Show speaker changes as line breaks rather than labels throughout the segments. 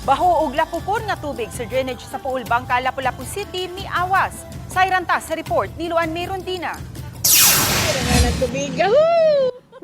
Baho og lapukon nga tubig sa drainage sa Pool, Bangkal, Lapu-Lapu City miawas. Sayran ta sa report ni Luan Merondina.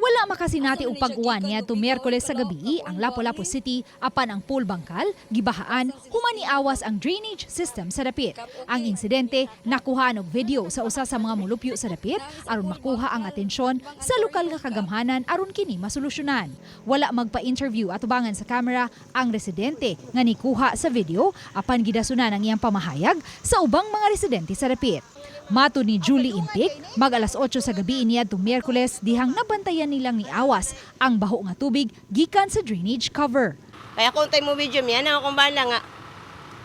Wala makasinati og pag-uwan niadto Miyerkules sa gabi ang Lapu-Lapu City, apan ang Pool Bangkal gibahaan human niawas ang drainage system sa dapit. Ang insidente nakuhaan og video sa usa sa mga mulupyo sa dapit aron makuha ang atensyon sa lokal nga kagamhanan aron kini masolusyonan. Wala magpa-interview atubangan sa kamera ang residente nga nikuha sa video, apan gidasunan ang iyang pamahayag sa ubang mga residente sa dapit. Matod ni Julie Intik, mag alas 8 sa gabi niadtong Miyerkules dihang nabantayan nilang niawas ang baho nga tubig gikan sa drainage cover.
Kaya kung tayo mo video, miya na akong bala nga.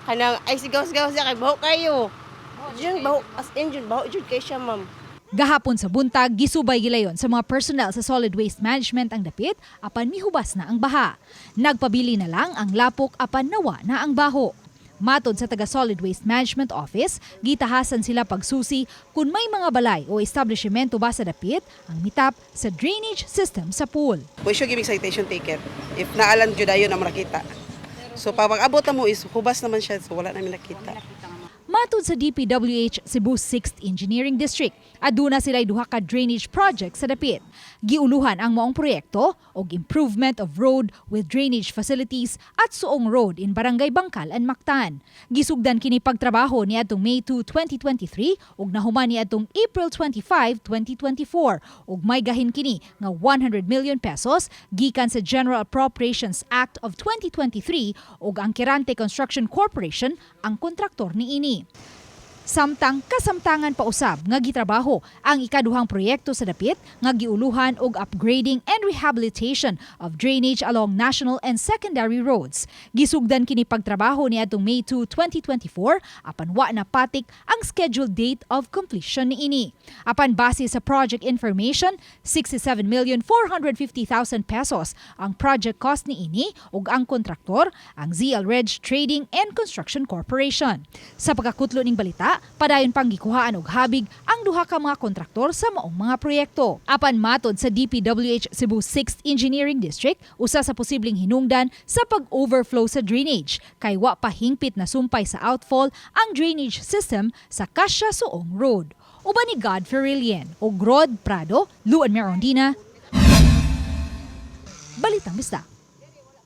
Kanang, ay sigaw-sigaw siya kay baho kayo. Jun, baho, as in, jud, baho jud kay siya, ma'am.
Gahapon sa buntag, gisubay gilayon sa mga personnel sa Solid Waste Management ang dapit apan mihubas na ang baha. Nagpabili na lang ang lapok apan nawa na ang baho. Matod sa taga Solid Waste Management Office, gitahasan sila pagsusi kung may mga balay o establishmento ba sa dapit ang mitap sa drainage system sa pool.
We should giving citation ticket. If naalan jud ayon ang nakita. So pag abot na mo is hubas naman siya, so wala namin nakita.
Matod sa DPWH Cebu 6th Engineering District, aduna sila'y duha ka drainage project sa dapit. Giuluhan ang maong proyekto og improvement of road with drainage facilities at Suong Road in Barangay Bangkal and Mactan. Gisugdan kini pagtrabaho niadtong May 2, 2023 ug nahuman niadtong April 25, 2024 ug may gahin kini nga ₱100 million gikan sa General Appropriations Act of 2023 ug ang Quirante Construction Corporation ang kontraktor niini. Samtang kasamtangan pa usab nga gitrabaho ang ikaduhang proyekto sa dapit nga giuluhan og upgrading and rehabilitation of drainage along national and secondary roads. Gisugdan kini pagtrabaho niadtong May 2, 2024 apan wa na patik ang scheduled date of completion niini. Apan base sa project information, ₱67,450,000 ang project cost niini ug ang kontraktor ang ZL Reg Trading and Construction Corporation. Sa pagkakutlo ning balita, padayon pang gikuhaan og habig ang duha ka mga kontraktor sa maong mga proyekto. Apan matod sa DPWH Cebu 6th Engineering District, usa sa posibleng hinungdan sa pag-overflow sa drainage kay wa pa hingpit na sumpay sa outfall ang drainage system sa Cassia Suong Road. Uban ni God Ferilien o Rod Prado, Luan Merondina, Balitang Bisdak.